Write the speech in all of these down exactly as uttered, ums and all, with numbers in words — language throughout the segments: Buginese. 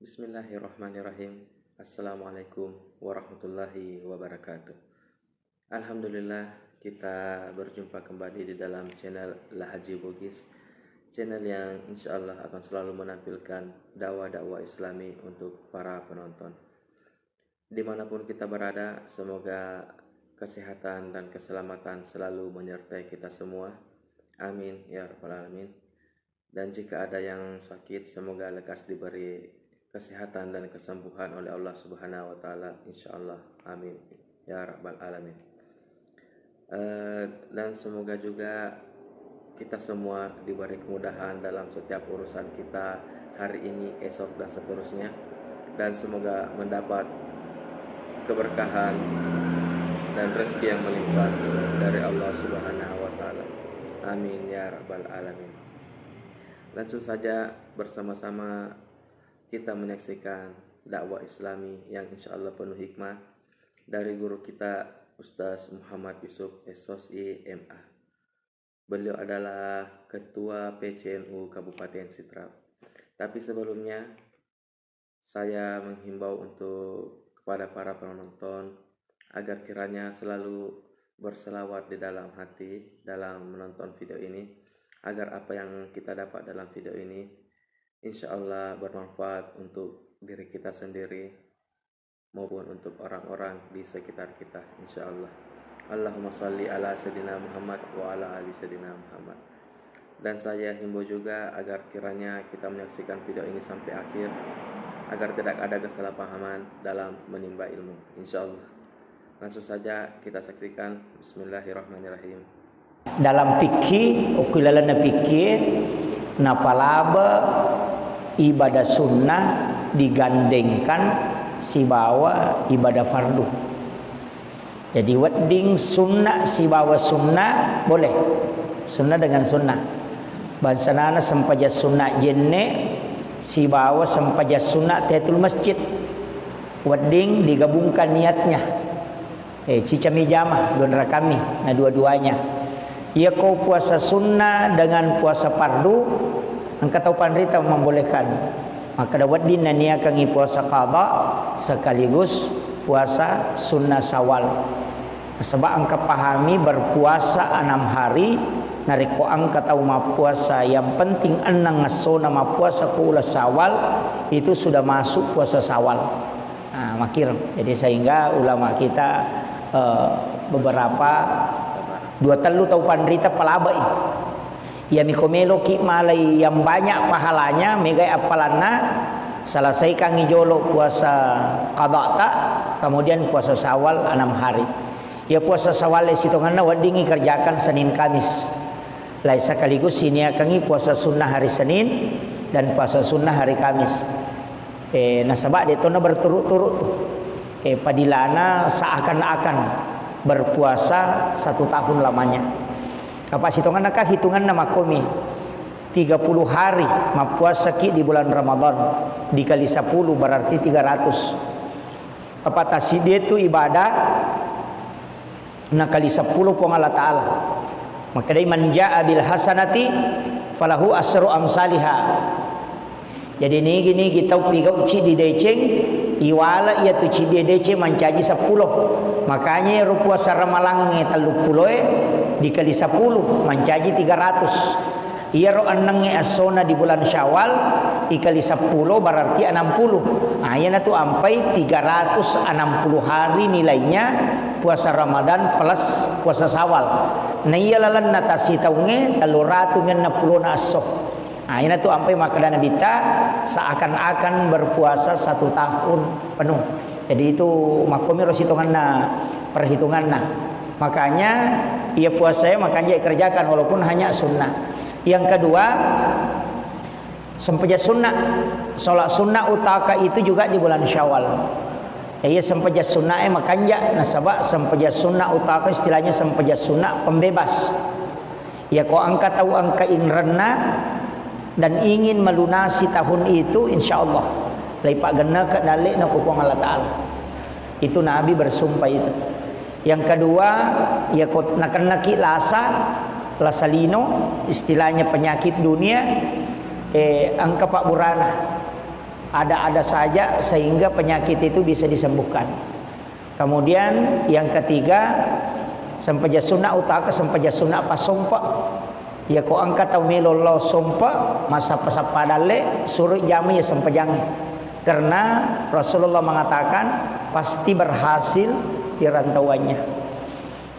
Bismillahirrahmanirrahim. Assalamualaikum warahmatullahi wabarakatuh. Alhamdulillah, kita berjumpa kembali di dalam channel Lahaji Bugis, channel yang insya Allah akan selalu menampilkan dakwah-dakwah Islami untuk para penonton. Dimanapun kita berada, semoga kesehatan dan keselamatan selalu menyertai kita semua. Amin ya rabbal alamin. Dan jika ada yang sakit, semoga lekas diberi kesehatan dan kesembuhan oleh Allah Subhanahu wa Ta'ala, insya Allah. Amin ya rabbal alamin. Eh, dan semoga juga kita semua diberi kemudahan dalam setiap urusan kita hari ini, esok, dan seterusnya. Dan semoga mendapat keberkahan dan rezeki yang melimpah dari Allah Subhanahu wa Ta'ala. Amin ya rabbal alamin. Langsung saja bersama-sama kita menyaksikan dakwah Islami yang insya Allah penuh hikmah dari guru kita, Ustaz Muhammad Yusuf, S.Sos.I., M.A. Beliau adalah Ketua P C N U Kabupaten Sidrap. Tapi sebelumnya, saya menghimbau untuk kepada para penonton agar kiranya selalu berselawat di dalam hati dalam menonton video ini, agar apa yang kita dapat dalam video ini insya Allah bermanfaat untuk diri kita sendiri maupun untuk orang-orang di sekitar kita, insya Allah. Allahumma salli ala Sayyidina Muhammad wa ala ali Sayyidina Muhammad. Dan saya himbau juga agar kiranya kita menyaksikan video ini sampai akhir, agar tidak ada kesalahpahaman dalam menimba ilmu, insya Allah. Langsung saja kita saksikan. Bismillahirrahmanirrahim. Dalam fikih, okko ilalenna fikih, napalaba ibadah sunnah digandengkan sibawa ibadah fardu. Jadi, wedding sunnah sibawa sunnah, boleh. Sunnah dengan sunnah. Bangsanana sempajang sunnah jenne sibawa sempajang sunnah tahiyatul masjid. Wedding digabungkan niatnya. Eh, cicami jama, dua rakammi, na dua-duanya. Iyako puasa sunnah dengan puasa fardu, engka tau panrita membolehkan. Makkeda wedding naniakangngi puasa qada sekaligus puasa sunnah Syawal. Sebab engka pahami berpuasa enam hari, narekko engka tau mappuasa yang penting enneng essona mappuasa ko uleng Syawal, itu sudah masuk puasa Syawal. Nah, makkiro. Jadi sehingga ulama kita, eh, beberapa dua tellu tau panrita palabai. Iyami ko meloki malai yang banyak pahalanya, megai appalanna, selesaikangngi jolo puasa qadata, kemudian puasa Syawal enam hari. Ya, puasa Syawal sitongenna weddingngi kerjakan Senin Kamis. Lai sekaligus siniakangngi puasa sunnah hari Senin dan puasa sunnah hari Kamis. Eh, nasaba de tona berturut-turut tu. Eh, padilana seakan-akan berpuasa satu tahun lamanya. Apa sitonganna kah hitunganna makkomi? Tiga puluh hari mappuasaki di bulan Ramadan, dikali sepuluh berarti tiga ratus. Apa tasidie tu ibadah nakali sepuluh Puang Allah Ta'ala. Makkedai, "Man jaa bil hasanati falahu asru amsaliha." Jadi nigi-nigi tau pigau cidi deceng, iwala iya tu cidi deceng mancaji sepuluh. Makanya ero puasa ramalangnge tellu puloe dikali sepuluh mancaji tiga ratus. Iyaro ennengnge essona di bulan Syawal, ikali seppulo berarti enam puluh. Nah, iyanatu ampai tiga ratus enam puluh hari nilainya puasa Ramadan plus puasa Syawal. Nah, iya lalenna tasitaungnge tellu ratu enneng pulona esso. Nah, iyanatu ampai makkeda Nabitta, seakan-akan berpuasa satu tahun penuh. Jadi itu makkomiro sitonganna perhitunganna. Makanya, iya puasaya makanja ikerjakan walaupun hanya sunnah. Yang kedua, sempajang sunnah. Sholat sunnah utaka itu juga di bulan Syawal. Ya, iya sempajang sunnah, eh, makanja, nasaba sempajang sunnah utaka istilahnya sempajang sunnah pembebas. Ya, ko engka tau engka inrenna dan ingin melunasi tahun itu, insya Allah, lai paggenneke dalle'na ku Puang Allah Ta'ala. Itu Nabi bersumpah itu. Yang kedua, ya, ko nakennaki lasa, lasa lino, istilahnya penyakit dunia, eh, engka pabburana. Ada-ada saja sehingga penyakit itu bisa disembuhkan. Kemudian yang ketiga, sempajang sunna utaka sempajang sunna pasompa. Yako engka tau melo lao sompa, massappa-sappa dalle, suro jamai ya sempajangnge. Karena Rasulullah mengatakan pasti berhasil di rantauannya.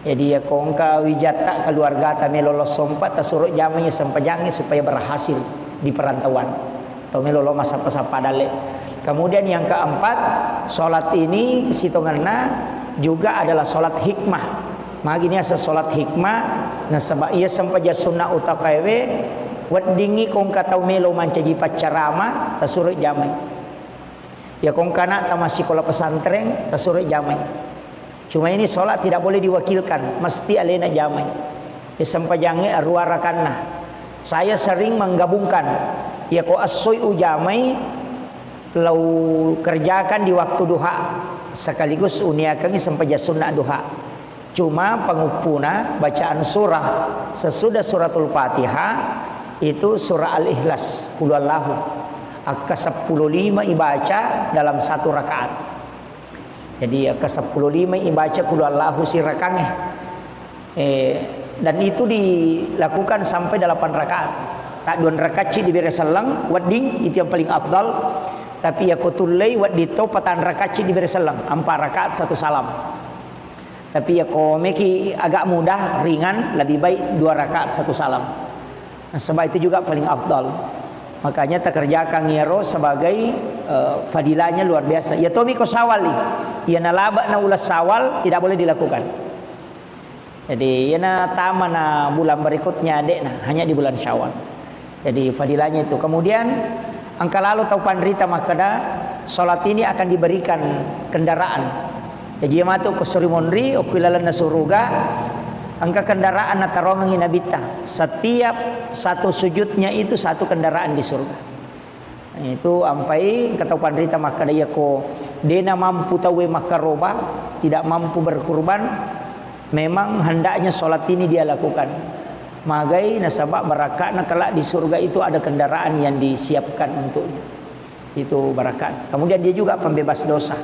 Jadi, yako engka wijatta keluargata melo lao sompa, tasuro jamai sempajangnge supaya berhasil di perantauan. Tau melo lao massappa-sappa dalle. Kemudian yang keempat, sholat ini sitongenna juga adalah sholat hikmah. Magi niaseng sholat hikmah, nasaba iya sempajang sunna utakaewe, weddingngi ko engka tau melo mancaji paccarama, tasuro jamai. Yako engka anakta massikola pesantren, tasuro jamai. Cuma ini sholat tidak boleh diwakilkan, mesti alena jamai. Ya, sempajangnge arua rakanna. Saya sering menggabungkan, yako essoi ujamai, lau kerjakan di waktu duha, sekaligus uniakangi sempajang sunna duha. Cuma panguppuna bacaan surah sesudah suratul Fatihah itu surah Al-Ikhlas, Qul Huwallahu. Akka seppulo lima ibaca dalam satu rakaat. Jadi, akka seppulo lima ibaca Qul Huwallahu sirakangnge. Eh, dan itu dilakukan sampai delapan rakaat. Tak dua rakaat ci dibere selleng, wedding, itu yang paling afdal. Tapi yako tullei, wedding to patang rakaat ci dibere selleng, empat rakaat satu salam. Tapi yako meki agak mudah, ringan, lebih baik dua rakaat satu salam. Nah, sebab itu juga paling afdal. Makanya takerjakan iyaro sebagai, eh, fadilahnya luar biasa. Ya tomi ko Syawal ni. Ya nalaba na ulas Syawal tidak boleh dilakukan. Jadi, ya na tama na bulan berikutnya, dek na, hanya di bulan Syawal. Jadi, fadilahnya itu. Kemudian, engka lalo tau panrita makkeda, sholat ini akan diberikan kendaraan. Jadi, iya matu ko suri monri, okko ilalenna suruga, engka kendaraan natarongengi Nabitta. Setiap satu sujudnya itu satu kendaraan di surga. Itu ampai engka tau panrita makkeda, iyako dena mampu tauwe makkaroba, tidak mampu berkurban, memang hendaknya sholat ini dia lakukan. Magai nasaba barakatna kelak di surga itu ada kendaraan yang disiapkan untuknya. Itu barakat. Kemudian dia juga pembebas dosa.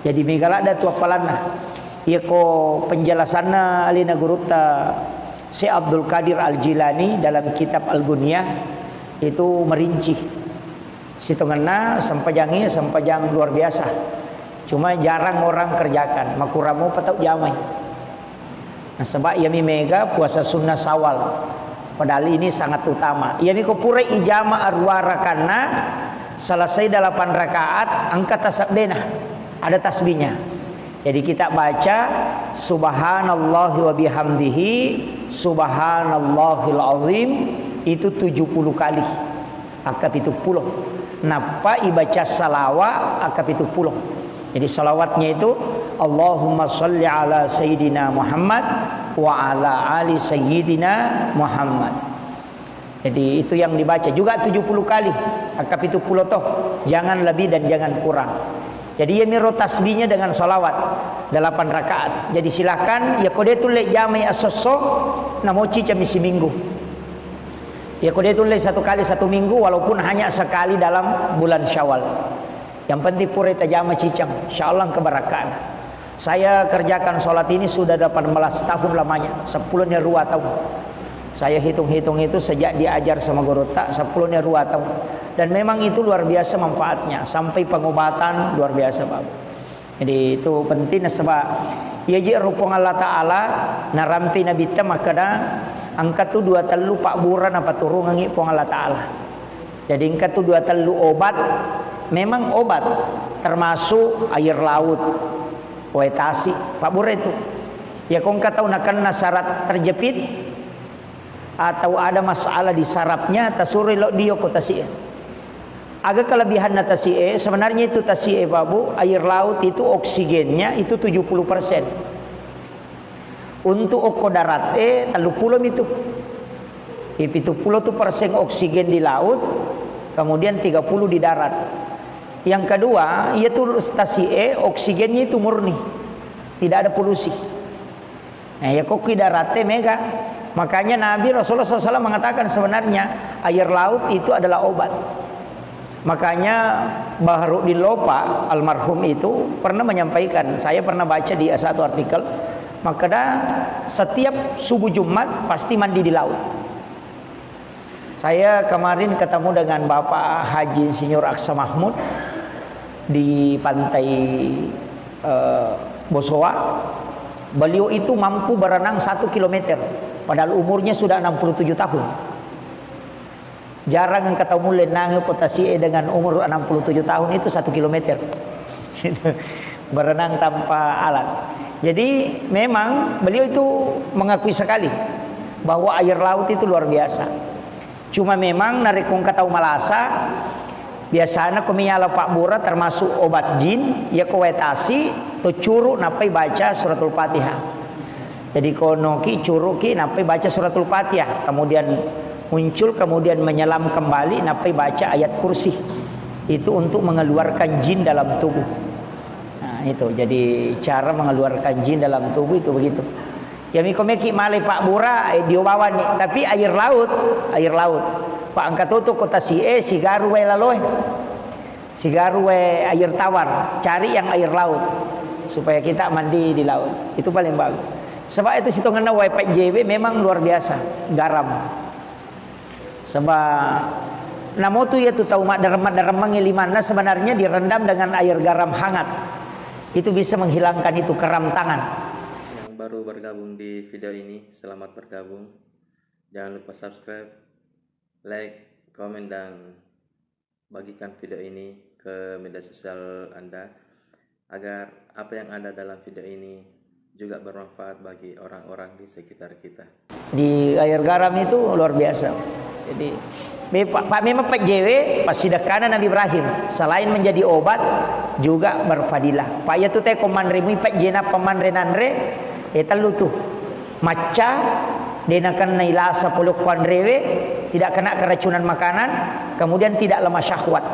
Jadi mega ladda tu appalanna. Iyako penjelasanna alena gurutta Syekh Abdul Qadir Al-Jilani dalam kitab Al-Ghunyah itu merinci. Sitongenna sempajangnge sempajang luar biasa. Cuma jarang orang kerjakan. Makurang mopa tau jamai. Nasaba iyami mega puasa sunnah Syawal. Padahal ini sangat utama. Iyami ko pura ijama arua rakanna, selesai delapan rakaat, engka tasebbena. Ada tasbihnya. Jadi kita baca, "Subhanallahi wa bihamdihi, subhanallahil azim," itu tujuh puluh kali. Akka pitu pulo. Nappa ibaca salawa akka pitu pulo. Jadi salawatnya itu, "Allahumma shalli ala Sayyidina Muhammad wa ala ali Sayyidina Muhammad." Jadi itu yang dibaca juga tujuh puluh kali, akka pitu pulo toh, jangan lebih dan jangan kurang. Jadi iyamiro tasbihnya dengan salawat, delapan rakaat. Jadi silakan, ya ko de tulle jamai asosso, namoci cami siminggu. Ya ko de tulle satu kali satu minggu, walaupun hanya sekali dalam bulan Syawal. Yang penting pura tajama cicang, insyaallah engka barakana. Saya kerjakan sholat ini sudah delapan belas tahun lamanya, sepuluh ni rua tahun. Saya hitung-hitung itu sejak diajar sama gurutta, sepuluh ni rua tahun. Dan memang itu luar biasa manfaatnya, sampai pengobatan luar biasa, Pak. Jadi itu penting, sebab iya je ro Puang Allah Ta'ala narampi Nabitta makkeda, engka tu dua tellu pabbura napaturungengi Puang Allah Ta'ala. Jadi engka tu dua tellu obat, memang obat, termasuk air laut, wae tasi, pabbura itu. Ya ko engka tau nakenna syarat terjepit atau ada masalah di sarafnya, tasuroi lo dio ko tasi. Aga kelebihanna tasi'e? Sebenarnya itu tasi'e, Pak Bu, air laut itu oksigennya itu tujuh puluh persen. Untuk okko darat e, tellu pulo mitu. Di pitu pulo tu persen oksigen di laut, kemudian tiga puluh di darat. Yang kedua, iya tu tasi'e oksigennya itu murni. Tidak ada polusi. Nah, ya kokki darate mega. Makanya Nabi Rasulullah sallallahu alaihi wasallam mengatakan sebenarnya air laut itu adalah obat. Makanya Baharuddin Lopa almarhum itu pernah menyampaikan, saya pernah baca di satu artikel, makkeda setiap subuh Jumat pasti mandi di laut. Saya kemarin ketemu dengan Bapak Haji Insinyur Aksa Mahmud di pantai, eh, Bosowa. Beliau itu mampu berenang satu kilometer, padahal umurnya sudah enam puluh tujuh tahun. Jarang engka tau mulle nange ko tasi'e dengan umur enam puluh tujuh tahun itu satu kilometer. Berenang tanpa alat. Jadi memang beliau itu mengakui sekali bahwa air laut itu luar biasa. Cuma memang narekko engka tau malasa, biasana ko miyala pabbura termasuk obat jin, iya ko wae tasi, to curu nappai baca suratul Fatihah. Jadi konoki curuki nappai baca suratul Fatihah, kemudian muncul, kemudian menyelam kembali nappai baca ayat kursi. Itu untuk mengeluarkan jin dalam tubuh. Nah, itu jadi cara mengeluarkan jin dalam tubuh itu begitu. Ya miko meki malai pabbura, eh, dio bawani, tapi air laut, air laut. Pak engka toto ko tasi'e sigaru wae laloe. Sigaru wae air tawar, cari yang air laut supaya kita mandi di laut. Itu paling bagus. Sebab itu sitongenna wae pajjewe memang luar biasa, garam. Sebab namotu ya tu tau maddarem-maddaremmengngi limanna sebenarnya direndam dengan air garam hangat. Itu bisa menghilangkan itu keram tangan. Yang baru bergabung di video ini, selamat bergabung. Jangan lupa subscribe, like, komen, dan bagikan video ini ke media sosial Anda agar apa yang ada dalam video ini juga bermanfaat bagi orang-orang di sekitar kita. Di air garam itu luar biasa. Jadi, be-, Pak, Pak memang pajjewe, passidekkana Nabi Ibrahim, selain menjadi obat, juga berfadilah. Pak, iya tu te ko manre mui pajjena pamanre nanre, eh, tellu tu. Macca, de nakennai lasa pole ko anrewe, tidak kena keracunan makanan, kemudian tidak lemah syahwat.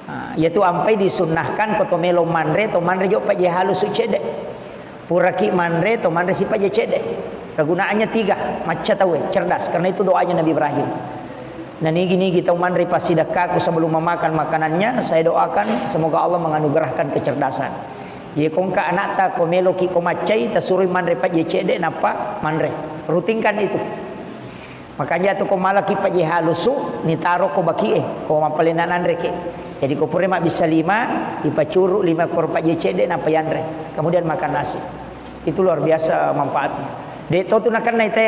Ah, iyatu ampai disunnahkan ko to melo manre, to manre jo pajje halusu cedde. Puraki manre, to manre si pajje cedde. Kegunaannya tiga, macca tauwe, cerdas. Karena itu doanya Nabi Ibrahim. Na nigi-nigi tau manre passidekkaku sebelum memakan makanannya, saya doakan semoga Allah menganugerahkan kecerdasan. Ye ko engka anakta ko meloki ko maccai, tasuroi manre pajje cedde nappa manre. Rutinkan itu. Makanja tu ko malaki pajje halusu, nitaro ko bakie, ko mappalenna nanreke. Jadi ko pura mabbissa lima, ipacuru lima kor pajje cedde nappa yanre. Kemudian makan nasi. Itu luar biasa manfaatnya. De to tu nakennai te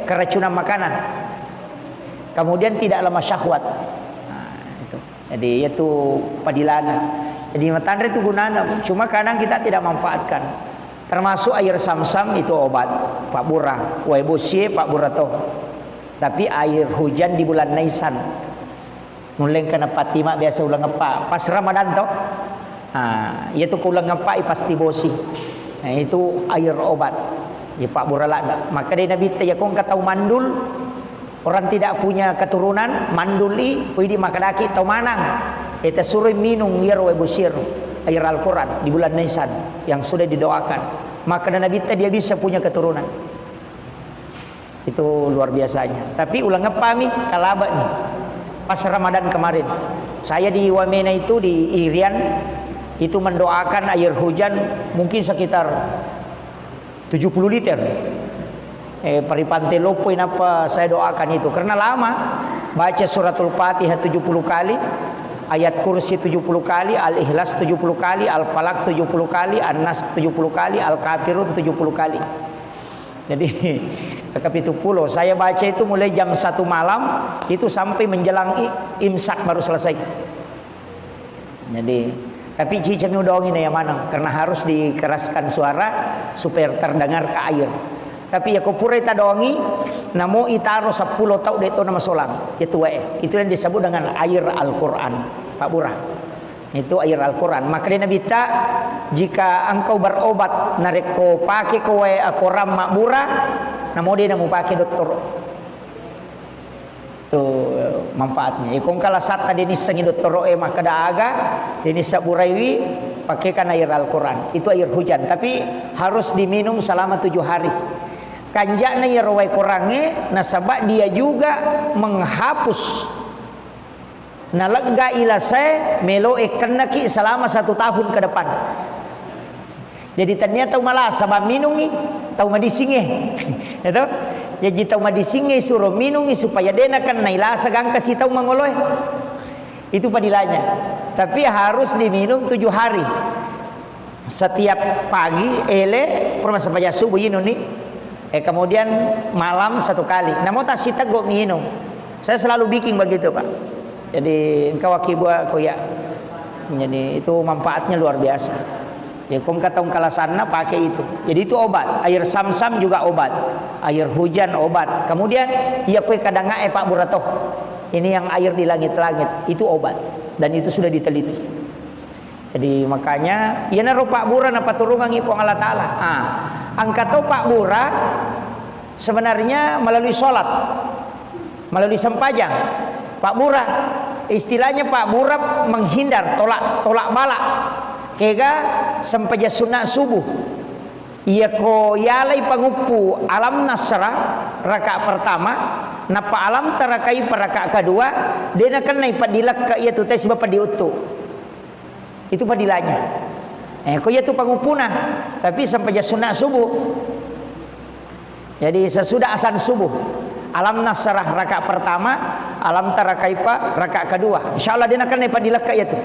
keracunan makanan. Kemudian tidak lemah syahwat. Nah, itu. Jadi, itu padilana. Jadi, matanre itu gunana. Cuma kadang kita tidak manfaatkan. Termasuk air samsam itu obat, pabbura. Wae bosie, pabbura to. Tapi air hujan di bulan Naisan. Nullengka napatima biasa uleng eppa. Pas Ramadan to. Nah, iya tu ko uleng eppa pasti bosi. Nah, itu air obat. Iya pabbura ladde. Maka dei Nabi te, iya ko engka tau mandul, orang tidak punya keturunan, manduli, ko idi makkedaki tau manang. Ita suroi minung iyaro wae bosiero, air Al-Quran di bulan Nisan yang sudah didoakan. Maka Nabitta dia bisa punya keturunan. Itu luar biasanya. Tapi uleng eppami, kalaba nih. Pas Ramadan kemarin, saya di Wamena itu, di Irian, itu mendoakan air hujan mungkin sekitar tujuh puluh liter. Eh, paripante loppoi nappa saya doakan itu. Karena lama, baca suratul Fatihah tujuh puluh kali, ayat kursi tujuh puluh kali, Al-Ikhlas tujuh puluh kali, Al-Falaq tujuh puluh kali, An-Nas tujuh puluh kali, Al-Kafirun tujuh puluh kali. Jadi, kepitu puluh. Saya baca itu mulai jam satu malam, itu sampai menjelang i-, imsak baru selesai. Jadi, tapi cicami udaongi na iya maneng, karena harus dikeraskan suara supaya terdengar ke air. Tapi iya ko purai tadaongi, namo itaro seppulo tau de to namasolang. Itu wae. Itu yang disebut dengan air Al-Quran. Pabbura. Itu air Al-Quran. Maka dia Nabitta, jika engkau berobat, narekko pake ko wae Al-Quran mabbura, namo de namupake dottoro. Itu manfaatnya. Iko engka lasatta de nissengi dottoro'e makkeda aga, de nisseng buraiwi, pakekana air Al-Quran. Itu air hujan. Tapi harus diminum selama tujuh hari. Kanja'na iyaro wae Qurangnge, nasaba dia juga menghapus Nalegga ilasae, melo e kennaki selama satu tahun ke depan. Jadi, tania tau malasa, ba minungi tau madisingnge. Ya toh? Jaji, tau madisingnge suro minungi supaya de nakennai lasa gangka si tau mangoloe. Itu fadilahnya. Tapi harus diminum tujuh hari. Setiap pagi, ele, pura massempajang subuh inunni. Eh, kemudian malam satu kali. Namo tassiteggo minum. Saya selalu bikin begitu, Pak. Jadi, engka wakkibua ko ya. Jadi, itu manfaatnya luar biasa. Ya, ko engka tau kalasanna, pakai itu. Jadi, itu obat. Air sam-sam juga obat. Air hujan obat. Kemudian, iya, kue kadang e, Pak Burato. Ini yang air di langit-langit, itu obat. Dan itu sudah diteliti. Jadi, makanya, iyanaro pabbura napaturungangngi Puang Allah Ta'ala. Ah, engka to pabbura sebenarnya melalui sholat, melalui sempajang. Pabbura, istilahnya pabbura menghindar, tolak, tolak bala. Kega sempajang sunat subuh. Iyako yalai panguppu Alam Nasrah rakaat pertama, nappa Alam Tara Kaifa rakaat kedua, de nakennai paddilekke iyatu tau sibawa paddiuttu. Itu fadilahnya. Eh, ko iyatu panguppuna, tapi sempajang sunat subuh. Jadi, sesudah azan subuh, Alam Nasrah rakaat pertama, Alam Tara Kaifa rakaat kedua. Insya Allah, de nakennai paddilekke iyatu.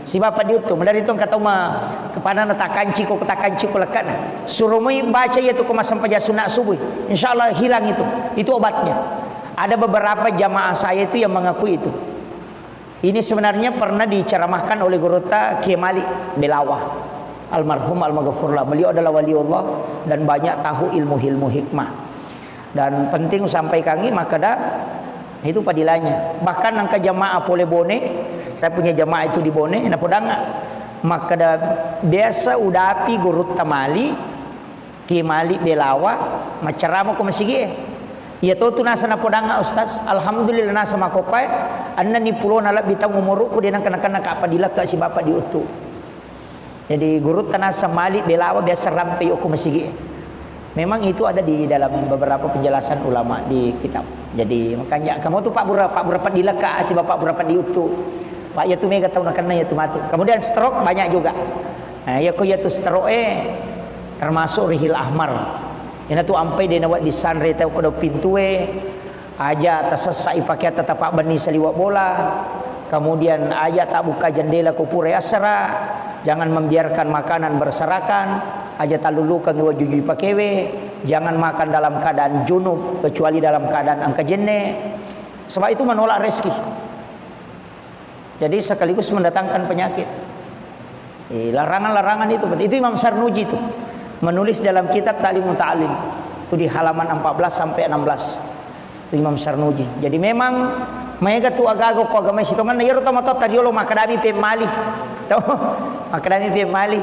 Sibawa paddiuttu, maderri tu engka tau ma-, kepanana takanciko, takanciko lekkana. Suro moi baca iyatu ko massempajang sunat subuh. Insya Allah hilang itu. Itu obatnya. Ada beberapa jamaah saya itu yang mengakui itu. Ini sebenarnya pernah diceramahkan oleh gurutta Kiai Malik Belawa, almarhum almaghfurlah. Beliau adalah waliullah dan banyak tahu ilmu-ilmu hikmah. Dan penting sampaikangi makkeda itu fadilahnya. Bahkan engka jamaah pole Bone, saya punya jamaah itu di Bone, napodangnga makkeda biasa udapi gurutta Malik, Kiai Malik Belawa, maccarama ko masigie. Iya to tu nasa napodangnga, Ustaz, alhamdulillah nasa makkokkoe, ennenni pulona lebbi taung umurukku, de nengka-nengka ka paddilekke sibawa paddiuttu. Jadi, gurutta nasa Malik Belawa biasa rampe yokko masigie. Memang itu ada di dalam beberapa penjelasan ulama di kitab. Jadi, makanya kamu tu pabbura, pabbura paddilekke sibawa pabbura paddiuttu. Pak, iyatu mega tau nakenna iyatu matu. Kemudian stroke banyak juga. Nah, iyako iyatu stroke e termasuk rihil ahmar. Iyana tu ampai de nawedding sanre tau ko dau pintue, aja tasessai pakeatta tapabbenni saliweng bola, kemudian aja tabbuka jendela ko pura assara, jangan membiarkan makanan berserakan, aja tallulukangngi wajujui pakewe, jangan makan dalam keadaan junub kecuali dalam keadaan engka jenne, sebab itu menolak rezeki. Jadi sekaligus mendatangkan penyakit. Eh, larangan-larangan itu, itu Imam Sarnuji itu menulis dalam kitab Ta'lim Muta'allim. Itu di halaman empat belas sampai enam belas. Itu Imam Sarnuji. Jadi memang maega tu aga-aga ko agama Sitongenna, iyaro tomatoatta riolo makkedami pemmali. Tau? Makkedami pemmali.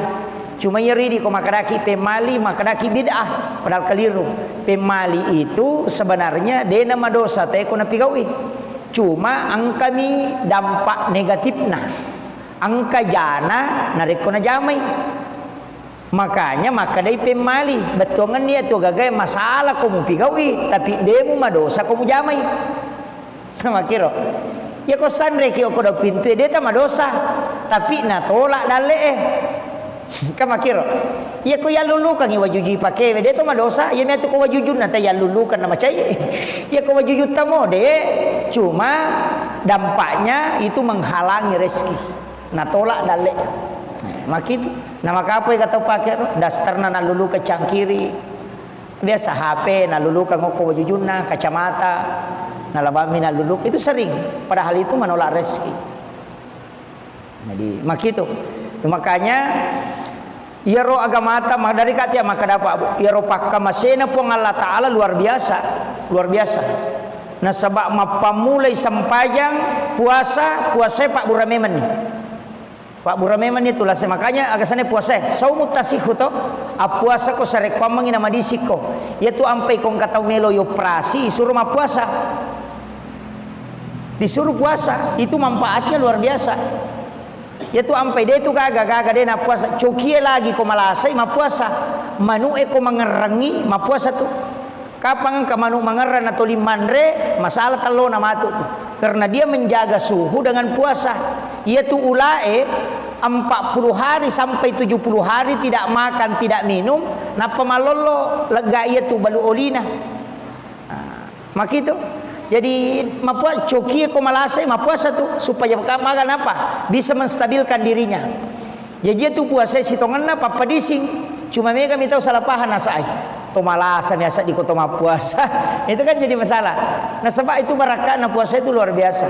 Cuma iyaro idi ko makkedaki pemmali, makkedaki bid'ah, padahal keliru. Pemmali itu sebenarnya dena madosa te ko napigaui. Cuma engkami dampak negatifna. Engka jana narekko najamai. Makanya makkedai pemmali, bettuangenni iyatu gagae masalah ko mupigaui, tapi de mumadosa ko mujamai. Makiro. Iyako sanreki okko dau pintue, de tamadosa, tapi natolak dalle'e. Kan makkiro. Iyako yallulukangngi wajujui pakewe, de to madosa, iyami atu ko wajujunna ta yallulukan namacai. Iyako wajujutta mo, de, cuma dampaknya itu menghalangi rezeki. Natolak dalle. Nah, makkitu. Namakapoi ga tau pake ro, dasterna nallulukan cangkiri. Biasa H P nallulukang okko wajujunna, kacamata, nalabammi nalluluk, itu sering. Padahal itu menolak rezeki. Jadi, makkitu. Makanya, iyaro agamata, ma-, dari kati makkeda, Pak, Bu, iyaro pakkamasena Puang Allah Ta'ala luar biasa. Luar biasa. Nasaba mappammulai sempajang, puasa, puasae pabbura memenni. Pabbura memenni tu lase. Makanya aga sanna puasae, saumu tasihhu to, appuasa ko sarekkuammengi namadisikko. Iyatu ampai ko engka tau melo yoperasi, isuro mappuasa. Disuruh puasa, itu manfaatnya luar biasa. Iyatu ampai de tu gaga, gaga de nappuasa. Cokie lagi ko malasai mappuasa. Manu'e ko mangerrangi mappuasa tu. Kapang engka manu mangerrang natoli manre, masalah tellona matu tu. Karena dia menjaga suhu dengan puasa. Iyatu ulae empat puluh hari sampai tujuh puluh hari tidak makan, tidak minum, nappa mallollo lega iyatu balu olina. Nah, makitu. Jadi, mapua-, cokie ko malasai, mapuasa tu, supaya ka-, maga napa? Bisa menstabilkan dirinya. Jaji, iyatu puasa sitongenna pappadising. Cuma mega mitau salah paham nasai. To malasa mi asa diko to mappuasa. Itu kan jadi masalah. Nasaba itu barakka'na puasa itu luar biasa.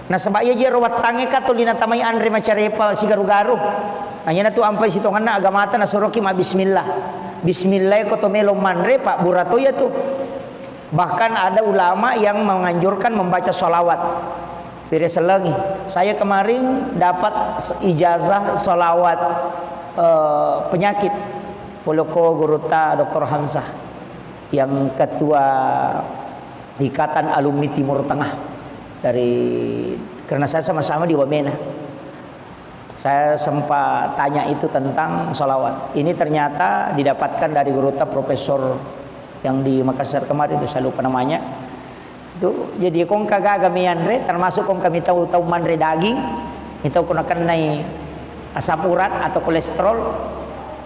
Nasaba iya jero wattangnge ka tuli natamai anre macarepa sigaru-garu. Hanya natu ampai sitongenna agamata nasoroki ma bismillah. Bismillah ko to melo manre, pabbura to iyatu. Bahkan ada ulama yang menganjurkan membaca salawat. Pire sellengi. Saya kemarin dapat ijazah salawat, eh, penyakit. Poloko gurutta doktor Hamzah, yang ketua Ikatan Alumni Timur Tengah dari, karena saya sama-sama di Wamena. Saya sempat tanya itu tentang salawat. Ini ternyata didapatkan dari gurutta profesor yang di Makassar kemarin itu, saya lupa namanya. Itu, jadi kongka gaga mianre, termasuk kongka mitau tau manre daging, mitau ko nakennai asam urat atau kolesterol,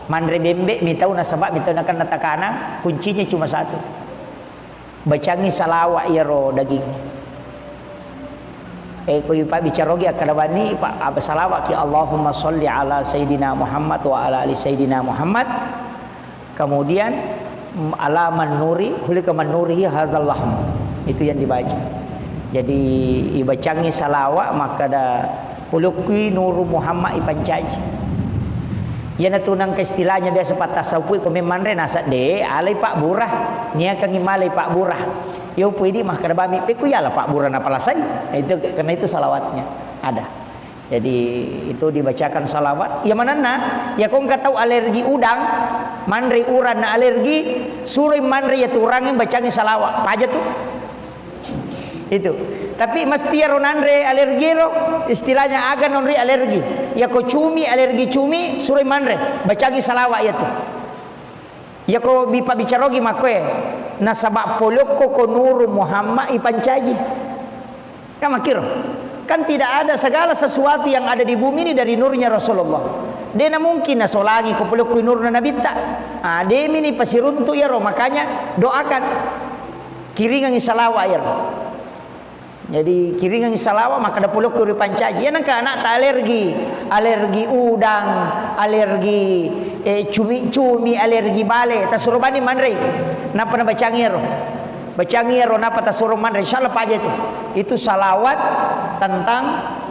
manre bembe mitau nasaba mitau nakenna takanang, kuncinya cuma satu. Bacangi salawat iyaro daging. Eh, ko ipabbicarogi akkada banni, pa-, apa salawat ki, Allahumma sholli ala Sayyidina Muhammad wa ala ali Sayyidina Muhammad. Kemudian, mm, ala man nuri, khuliqa man nurihi hazal lahm. Itu yang dibaca. Jadi, ibacangi salawat, makkada, "Ulukki nuru Muhammad ipancaji." Iyanatu nangka istilahnya biasa pattasaupu ko memmanre nasa de, alai pabbura, niakangi malai pabbura. Yo pui di makkada bami, "Pekku yala pabbura napalasai." Nah, itu, karena itu salawatnya ada. Jadi, itu dibacakan salawat. Ya manenna, ya ko engka tau alergi udang, manre urang na alergi, suroi manre ya tu urangnge bacangi salawat. Paja tu. Itu. Tapi mesti ero nanre alergi ro, istilahnya aga nonri alergi. Ya ko cumi, alergi cumi, suroi manre, bacangi salawat ya tu. Ya ko bi-, pabbicarogi makkoe, nasaba polokko ko nuru Muhammad ipancaji. Kan makkiro. Kan tidak ada, segala sesuatu yang ada di bumi ini dari nurnya Rasulullah. Dena mungkin nasolangi ko polokko nurna nabitta. Ah, demini pasiruntu iyaro, makanya doakan. Kiringangi salawat iyaro. Jadi, kiringangi salawat, makkada polokko ripancaji. Iya nengka anakta alergi, alergi udang, alergi, eh, cumi-cumi, alergi bale, tasuro bani manrei. Nappa nabacangi ero. Bacangi ero, nappa tasuro manrei. Insyaallah paja itu. Itu salawat tentang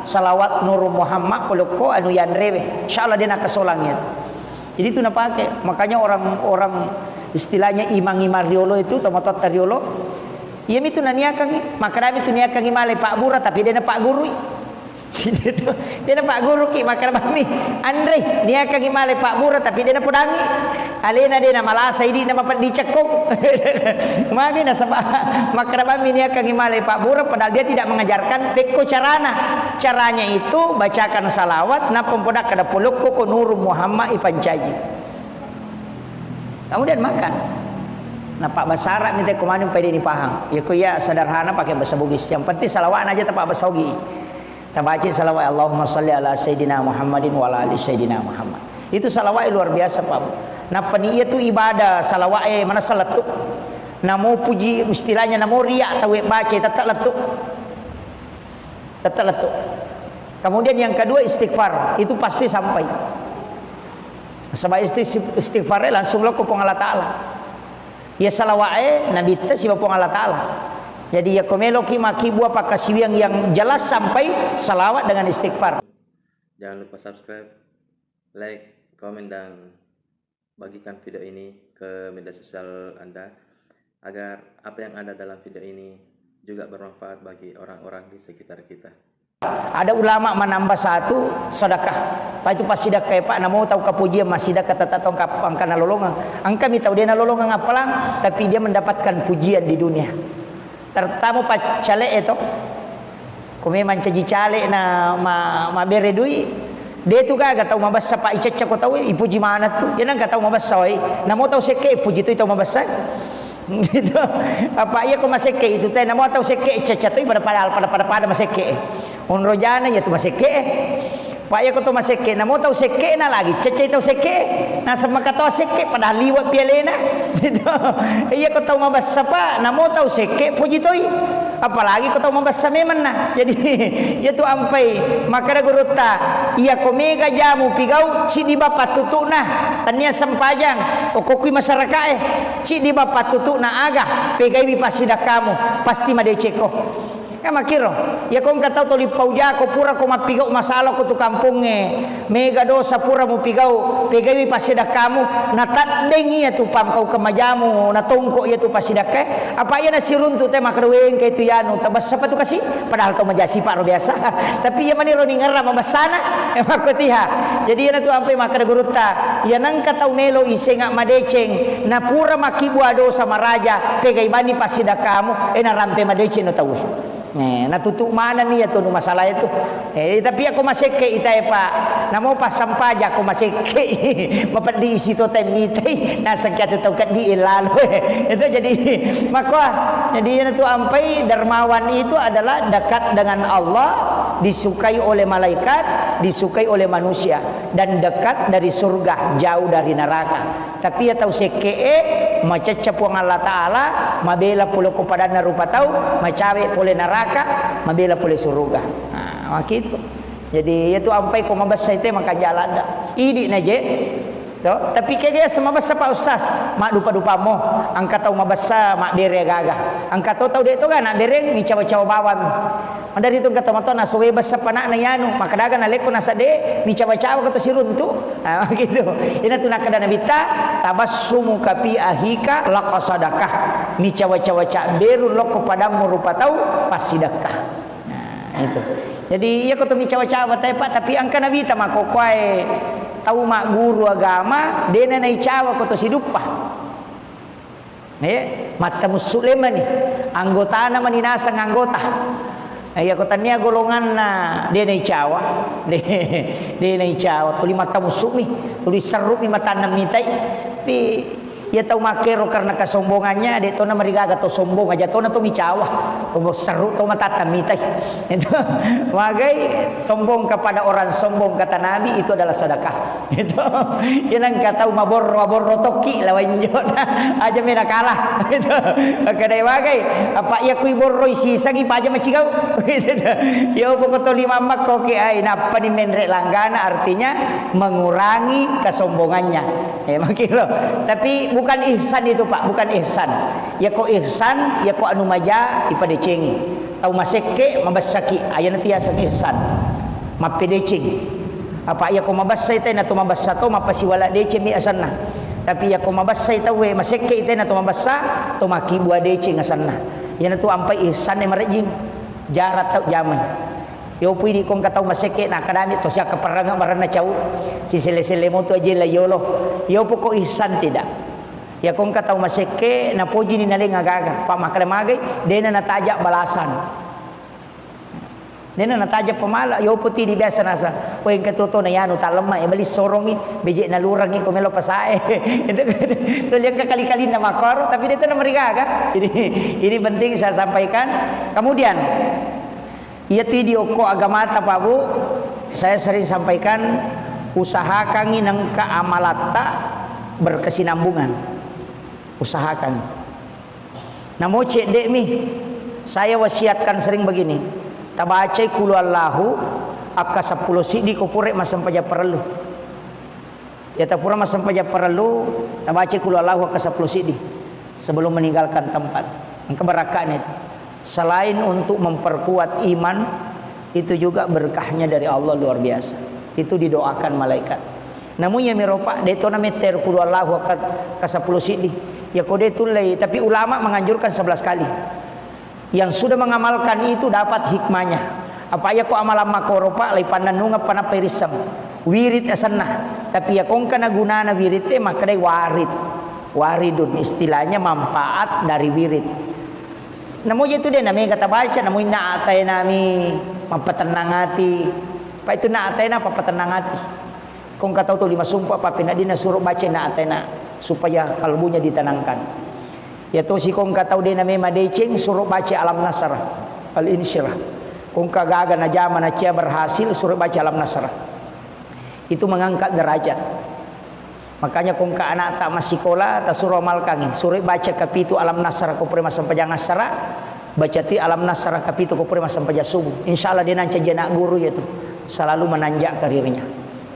salawat Nuru Muhammad polokko anu yanrewe. Insyaallah de nakasolang itu. Jadi itu napake. Makanya orang-orang istilahnya imang-imang riolo itu, tomatoatta riolo, Iyamitu naniakangngi, makkedami tu niakangngi malai pabbura, tapi de napaggurui. Situ, de napagguruki, makkeda bammi, anrei, niakangngi malai pabbura, tapi de napodangi. Alena de namalasa, idi'na mapeddi cekkong. Magi nasaba, makkeda bammi niakangngi malai pabbura, padahal dia tidak mengajarkan pekko carana. Caranya itu, bacakan salawat, nappa podakkeda polokko ko Nuru Muhammad ipancaji. Kemudian makan. Nah, pabbahasa Arab mi te ko maneng pai de ni paham. Ya ko iya sederhana pakai bahasa Bugis. Yang penting salawat aja tapabbahasa Ogi. Tabaca salawat, Allahumma salli ala Sayyidina Muhammadin wa ala ali Sayyidina Muhammad. Itu salawat luar biasa, Pak. Nappa ni iya tu ibadah salawat e manessa lettu. Namo puji istilahnya namo riya tau e baca tetap lettu. Tetap lettu. Kemudian yang kedua istighfar, itu pasti sampai. Sebab isti-, istighfar e langsung lo ko Puang Allah Ta'ala. Ya salawat e nabitta siba Puang Allah Ta'ala. Jadi ya ko meloki makkibua pakkasiwiang yang jelas sampai salawat dengan istighfar. Jangan lupa subscribe, like, komen, dan bagikan video ini ke media sosial Anda agar apa yang ada dalam video ini juga bermanfaat bagi orang-orang di sekitar kita. Ada ulama manamba satu sedekah. Pak itu pas sedekah ya Pak, namo tau kapujian massidekah tetap tong kap-, angka nalolongeng. Angka mi tau de nalolongeng appalang, tapi dia mendapatkan pujian di dunia. Terutama paccale e to. Ko memang caji cale na ma-, mabere dui, de tu gaga tau mabessa Pak icecce ko tau e, ipuji maneng tu. Ya nengka tau mabessa wai. Namo tau sekke ipuji tu tau mabessa. Gitu. Apa iya ko masekke itu teh, namo tau sekke cecca toi pada, pada, pada, pada, pada masekke. Onrojana iya tu masekke. Apa iya ko to masekke, namo tau sekke na lagi cecca tau sekke. Naseng maka to sekke padahal liwa pialena. Gitu. Iya ko tau mabessa pa, namo tau sekke poji toi. Apalagi ko tau mabessa memang na. Jadi, iya tu ampai makkeda gurutta, iya ko mega jamu pigau, ciddi bapa tutukna, tania sempajang, okokui masyarakat eh, ciddi bapa tutukna aga, pegaiwi passidakkamu, pasti madecekko. Kan makkiro, iya ko engka tau toli paujako pura ko mappigau masalah ko tu kampongnge, mega dosa pura mupigau, pegaiwi passidakkamu, nataddengi iya tu pampau kemajamu, natongko iya tu passidakka. Apa iya nasiruntu te makkeda, "Wé, engka itu yanu, tabessa pa tu kasi?" Padahal tau majasi pa ro biasa. Tapi iya maniro ningerra mabessana, eh, makkotiha. Jadi iya natu ampai makkeda gurutta, iya nengka tau melo isenga madeceng, napura makkibua dosa maraja, pegai bani passidakkamu, eh, narampe madeceng no tauwe. Eh, natutu manenni iya tu nu masalah itu. Eh, tapi ako masekke itae, Pak. Namo passampaja ako masekke. Mapeddi isi to temmitai. Naseng ki atu tau keddi lalo. Itu jadi makko. Jadi itu ampai dermawan itu adalah dekat dengan Allah, disukai oleh malaikat, disukai oleh manusia, dan dekat dari surga, jauh dari neraka. Tapi iya tau sekke'e, macecca Puang Allah Ta'ala, mabela pole ko padanna rupa tau, macawe pole naraka, mabela pole suruga. Nah, makkitu. Jadi, iya tu ampai ko mabessa ite maka jaladda. Idi na je. To, tapi kega mabessa Pak Ustaz, maddupa-dupamo, engka tau mabessa mabbere gaga. Engka to tau de to ga nabbereng, micawa-cawa bawang. Mandari tu engka tomatoa nasowe bessa panakna yanu, makkeda aga nalekko nasadde, micawa-cawa ko to siruntu. Ah, gitu. Ina tu nakkeda Nabitta, "Tabassumuka fi ahika laqa sadakah." Micawa-cawa cabberu lokko padammu rupa tau, passidekka. Nah, itu. Jadi, iya ko to micawa-cawa tae, Pak, tapi engka Nabitta makkokkoe tau magguru agama, dena naicawa ko to siduppa. Eh, mattamussu lemani. Anggotana mani naseng anggota. Eh, iya ko tania golonganna de naicawa. De, de naicawa. Tuli mattamussu'mi, tuli serru'mi matanna mitai. Tapi iya tau makkero karena kesombongannya, de tona marigaga to sombong aja tona to micawa. To serru to matatta mitai. Itu magai sombong kepada orang sombong kata Nabi itu adalah sedekah. Itu, iya nengka tau maborro, maborro tokki lawan injona. Aja mena kalah. Itu, makkedai wagai, apa iya kui borroi sisangi paja macigau. Itu, iya pokok to lima makko ki ai, nappani menre langgana, artinya mengurangi kesombongannya. Eh, makkiro. Tapi bukan ihsan itu, Pak, bukan ihsan. Iya ko ihsan, iya ko anu maja, ipadecengi. Tau masekke, mabessaki, ayana tiaseng ihsan. Mappedeceng. Apa iya ko mabessa ite na to mabessa to, mappasiwala deceng mi asenna. Tapi iya ko mabessa ite we, masekke ite na to mabessa, to makkibua deceng asenna. Iyana tu ampai ihsan e marejing. Jarak tau jamai. Iyo pui di ko engka tau masekke, na kadami to siakka perranga marenna cau. Siselle-selle motu aje la yolo. Iyo poko ihsan tidak. Iya ko engka tau masekke, napojini naleng agaga. Pa makkeda magai, dena nataja balasan. Dena nataja pemala, yopo tidi biasa nasa. Wah, engka tuo-tuo na yanu talemma, e, beli sorongi, beje nalurangi, ko melo pasae. Itu kan, tuli engka kali-kalinna makkoro, tapi de to namarigaga. Jadi, ini penting saya sampaikan. Kemudian, iya tu idi okko agamata, Pak Bu, saya sering sampaikan, usahakangi nengka amalatta berkesinambungan. Usahakan. Namo cedde'mi, saya wasiatkan sering begini, tabacai Qul Huwallahu akka seppulo siddi ko pura massempajang parellu. Iya tapura massempajang parellu, tabacai Qul Huwallahu akka seppulo siddi sebelum meninggalkan tempat. Engka barakka'na itu. Selain untuk memperkuat iman, itu juga berkahnya dari Allah luar biasa. Itu didoakan malaikat. Namun iyamiro, Pak, de to namettero Qul Huwallahu akka, akka seppulo siddi. Iya ko de tullei, tapi ulama menganjurkan sebelas kali. Yang sudah mengamalkan itu dapat hikmahnya. Apa iya ko amalan makkoro, Pak, lai pannennungeng pa nappa irisseng. Wirid asenna. Tapi iya ko engka na gunana wirid e, makkedai warid. Waridun, istilahnya manfaat dari wirid. Namo je tu de na mega tabaca, namo inna a'tainami, mappatennang ati. Pa itu na a'taina, pappatennang ati. Ko engka tau tuli masumpa, pappeneddinna suro baca inna a'taina, supaya kalbunya ditenangkan. Iya tosi ko engka tau de' namema deceng, suro baca Alam Nasrah, Al-Insyirah. Ko engka gaga najama nacia berhasil, suro baca Alam Nasrah. Itu mengangkat derajat. Makanya ko engka anakta massikola, tasuro amalkangngi, suro baca kapitu Alam Nasrah ko pura massempajang assara, baca toi Alam Nasrah kapitu ko pura massempajang subuh. Insya Allah de' nancaji anak guru iyatu. Selalu menanjak karirnya.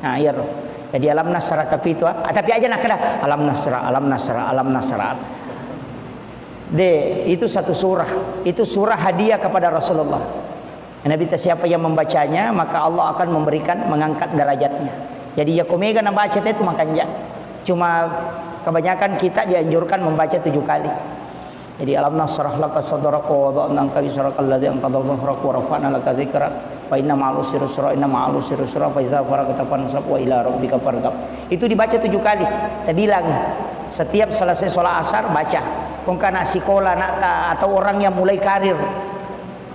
Nah, iyaro. Jadi Alam Nasrah kapitu, ah. Ah, tapi aja nakkeda, "Alam Nasrah, Alam Nasrah, Alam Nasrah." De', itu satu surah. Itu surah hadiah kepada Rasulullah. Nabi ta, siapa yang membacanya, maka Allah akan memberikan, mengangkat derajatnya. Jadi, iya ko mega nabaca te tu makanja. Cuma kebanyakan kita dianjurkan membaca tujuh kali. Jadi, "Alam nashrah laka sadrak wa wada'na anka wizrak alladzi anqadha dhahrak wa rafa'na laka dzikrak. Fa inna ma'al usri yusra, inna ma'al usri yusra, fa idza faragta fansab wa ila rabbika farghab." Itu dibaca tujuh kali. Tabilang, setiap selesai sholat asar, baca. Ko engka anak sikola, anak ta-, atau orang yang mulai karir,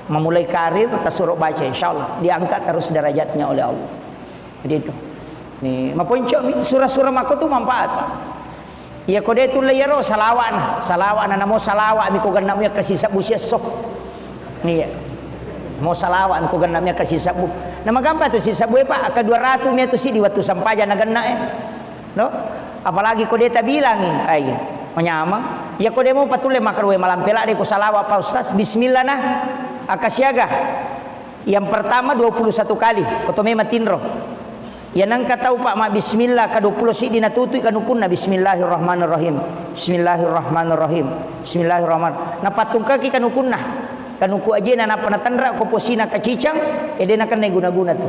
memulai karir, tasuro baca, insya Allah diangkat terus derajatnya oleh Allah. Jadi itu. Ni, maponco mi, surah-surah makko tu manfaat, Pak. Iya ko de' tulle iyaro, salawa'na, salawa'na, namo salawa'mi ko genna' mu iya kasi sabbu siesso. Iya. Mo salawa'mi ko genna' mu iya kasi sabbu. Nah, magampang tu sisabbu e, Pak, akka dua ratu mi tu si di wattu sampajang na genna' e. No? Apalagi ko de' tabilangngi, ai, manyameng. Iya ko de' mo patulle makkeda, "Wé, malampe ladde ko salawa', Pak Ustaz, bismillah na." Akka siaga? Yang pertama dua puluh satu kali, ko to mé matinro. Iya nengka tau, Pak, mabbismillah, ka dua puluh siddi natutui kanukunna, "Bismillahirrahmanirrahim. Bismillahirrahmanirrahim. Bismillahirrahman." Napattungkaki kanukunna. Kanuku ajéna nappa natenra ko posina kacicang, é dé nakennai guna-guna tu.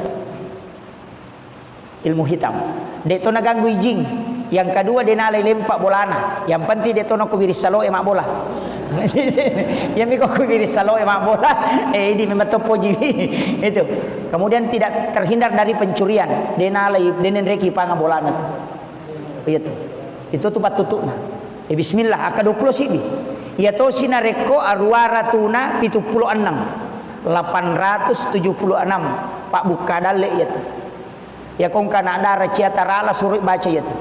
Ilmu hitam. Dé to naganggu ijing. Yang kedua, dé nalai lempa bolana. Yang penting dé to nako wiring saloe mabbola. Yang miko ko wiring saloe mabbola, eh, idi memang to poji. Itu. Kemudian tidak terhindar dari pencurian. Dé nalai, dé nenreki panga bolana tu. Iya tu. Itu tu pattutukna. Eh, bismillah, akka dua puluh siddi. Iya tosi narekko aruwa ratuna pitu pulo enneng. Lapan ratus tujuh puluh enam. Pabbukka dalle iya tu. Iya ko engka anak dara cia tarala, suroi baca iya tu.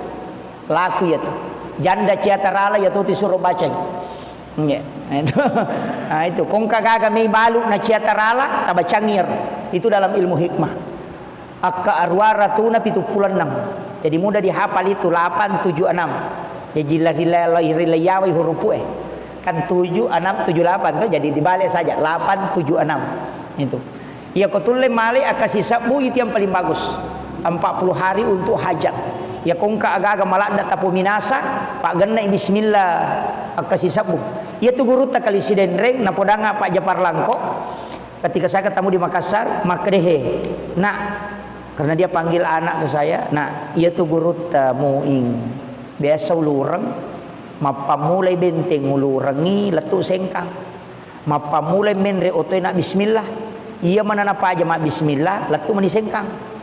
Laku iya tu. Janda cia tarala, iya tu tisuro bacai. Nggih. Nah, itu. Nah, itu. Ko engka gaga mei balu na cia tarala, tabacangi iyaro. Itu dalam ilmu hikmah. Akka aruwa ratuna pitu pulo enneng. Jadi mudah dihafal itu, lapan tujuh enam. Jadi lari-, lari-, lari-, lari yawai hurupu e. Kan tujuh enam tujuh lapan tu, jadi dibalik saja, lapan tujuh enam. Itu. Iya ko tulle male akka sisebbu, itu yang paling bagus. Empat puluh hari untuk hajat. Iya ko engka aga-aga maladda tapominasa, paggenna bismillah akka sisebbu. Iya tu gurutta Kali Sidenreng, napodanga Pak Japar Langko. Ketika saya ketemu di Makassar, makkedae, "Nak," karena dia panggil anak ke saya, "Nak, iya tu gurutta Muing. Biasa ulureng, mappammulai benteng ulurengngi lettu Sengkang. Mappammulai menre otoe na bismillah. Iya mana napaja ma bismillah, lettu mani Sengkang."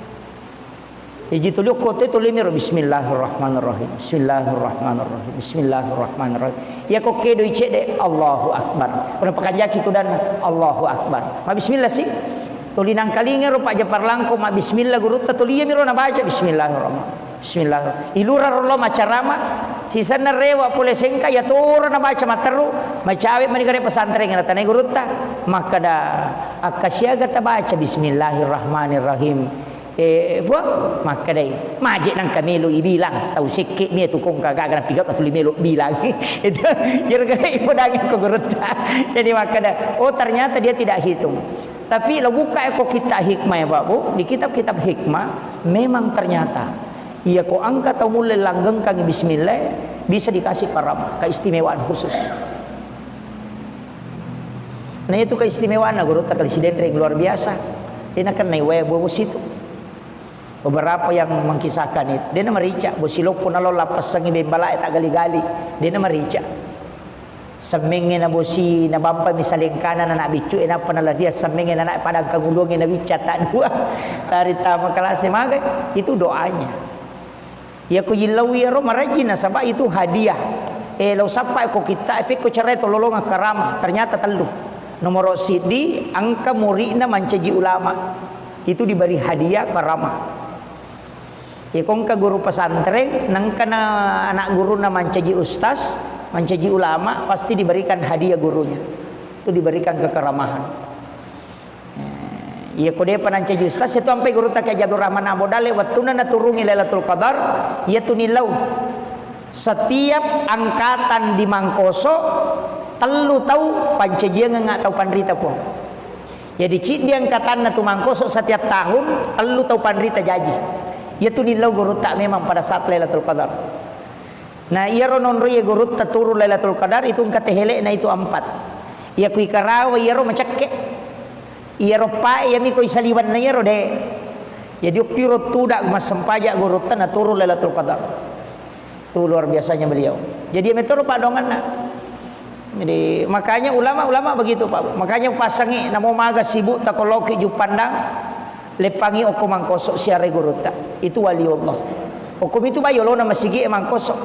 Iji tuli okko te tuli miro, "Bismillahirrahmanirrahim. Bismillahirrahmanirrahim. Bismillahirrahmanirrahim." Iya ko kedoi cedde, "Allahu Akbar." Ko napakanjaki tu dan, "Allahu Akbar." Ma bismillah si. Tuli nangkalinga ro Pak Japar Langko ma bismillah gurutta, tuli iya miro nabaca, "Bismillahirrahmanirrahim. Bismillah." Ilura ro lo macarama, sisenna rewa pole Sengkang, iya toro nabaca matteru, macawe mani gare pesantren na tanai gurutta. Makkeda, "Akka siaga tabaca Bismillahirrahmanirrahim?" Eh, Puang, makkedai, "Maje nangka melo ibilang, tau sekke mi tu kongka gaga napigau tuli melo bilang." Itu, iyaro ga ipodangi ko gurutta. Jadi makkeda, oh, ternyata dia tidak hitung. Tapi lo buka ko kitab hikmah ya, Pak, Bu, di kitab-kitab hikmah memang ternyata iya ko engka tau mulle langgengkangi bismillah, bisa dikasih karama, keistimewaan khusus. Nah, itu keistimewaanna gurutta Kali Sidenreng, luar biasa. Dé nakennai wae bosi tu. Beberapa yang mengkisahkan itu, dé namarica, bosi loppo nalo lappessangi bembalae taggali-gali, dé namarica. Semmengnge na bosi, nabampa misalengkana na anak biccu, e nappa nalaria semmengnge na anak padang kangulunge na bicca tak dua. Lari tama kelas magai, itu doanya. Iya ko yillau iyaro marajin nasaba itu hadiah. Eh, lao sappa ko kitta, eh, pekko cerai to lolongang karama. Ternyata tellu. Nomoro siddi, engka muridna mancaji ulama. Itu diberi hadiah karama. Iya ko engka guru pesantren, nengka na anak guruna mancaji ustaz, Mancaji ulama pasti diberikan hadiah gurunya. Itu diberikan kekeramahan. Eh, iya ko depa nancaji ustaz, itu sampai gurutta Kiai Abdul Rahman Abu Dalle, wettunna naturungi Lailatul Qadar, iya tu nillau. Setiap angkatan di Mangkoso, tellu tau pancajiangeng tau panrita, Puang. Jadi ciddi angkatanna tu Mangkoso setiap tahun, tellu tau panrita jaji. Iya tu nillau gurutta memang pada saat Lailatul Qadar. Nah, iyaro nonroi gurutta turun Lailatul Qadar itu engka tehele'na itu empat. Iya kui karawa iyaro macekke. Iyaro pae iyami koi saliwanna iyaro de. Jadi okkiro tuda massempaja gurutta na turun Lailatul Qadar. Itu luar biasanya beliau. Jadi metoro padonganna. Jadi makanya ulama-ulama begitu, Pak. Makanya pasangi namo maga sibuk takoloki Juppandang. Leppangi okko Mangkoso siarai gurutta. Itu waliullah. Okko mitu bai olona masigi e Mangkoso.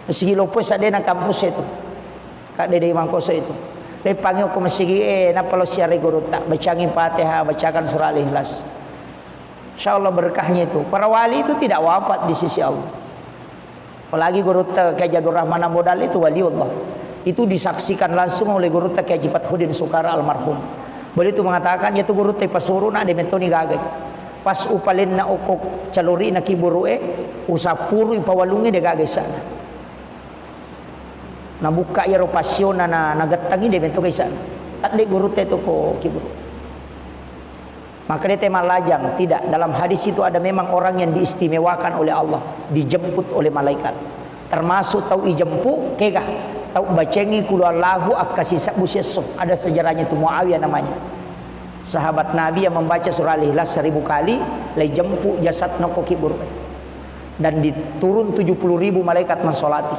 Masigi loppo sadena kampus itu. Kadede Mangkoso itu. Leppangi okko masigi e nappa lo siarai gurutta. Bacangi Fatihah, bacakan surah Al-Ikhlas. Insya Allah berkahnya itu. Para wali itu tidak wafat di sisi Allah. Apalagi gurutta Kiai Abdul Rahman Abu Dalle itu waliullah. Itu disaksikan langsung oleh gurutta Kiai Haji Fathuddin Sukara almarhum. Beliau itu mengatakan, iya tu gurutta ipasuru na de mentoni gagai. Pas upalenna okko calori na kiburu e, usappuru ipawalungi de gagai sana. Nabukka iyaro pasiona na nagettangi de mentoni gagai sana. Tadde gurutta itu ko kiburu. Maka dia tema lajang, tidak. Dalam hadis itu ada memang orang yang diistimewakan oleh Allah, dijemput oleh malaikat. Termasuk tau ijemput, kega? Tau bacengi kulu Allahu akkasi sabbu siesso. Ada sejarahnya itu, Muawiyah namanya. Sahabat Nabi yang membaca surah Al-Ikhlas seribu kali, lai jemput jasad nokko kiburu. Dan diturun tujuh puluh ribu malaikat mensolati.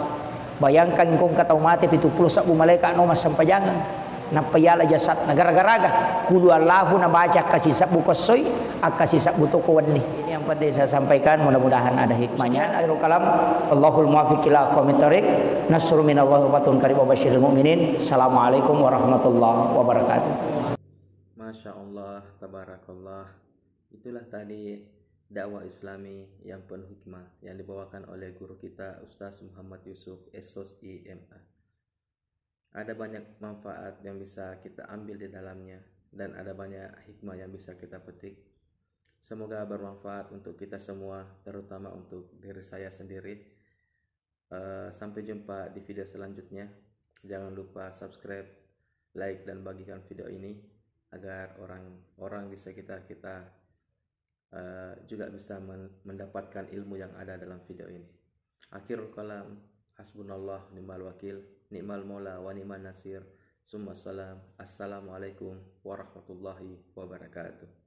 Bayangkan engka tau mate pitu pulo sabbu malaika no massempajangeng. Nappa yala jasad na gara-garaga kulu Allahu nabaca akkasi sabbu kossoi, akkasi sabbu toko wenni. Ini yang penting saya sampaikan, mudah-mudahan ada hikmahnya. Sekian akhirul kalam. Allahul muwaffiq ila aqwamit thariq. Nasrun minallahi wa fathun qarib wa basyiril mu'minin. Assalamualaikum warahmatullahi wabarakatuh. Masya Allah, tabarakallah. Itulah tadi dakwah Islami yang penuh hikmah yang dibawakan oleh guru kita Ustaz Muhammad Yusuf, S Sos, I M A. Ada banyak manfaat yang bisa kita ambil di dalamnya dan ada banyak hikmah yang bisa kita petik. Semoga bermanfaat untuk kita semua, terutama untuk diri saya sendiri. Eh, sampai jumpa di video selanjutnya. Jangan lupa subscribe, like, dan bagikan video ini agar orang-orang di sekitar kita, eh, juga bisa men-, mendapatkan ilmu yang ada dalam video ini. Akhirul kalam, hasbunallah ni'mal wakil, ni'mal maula wa ni'man nasir. Summa salam. Assalamualaikum warahmatullahi wabarakatuh.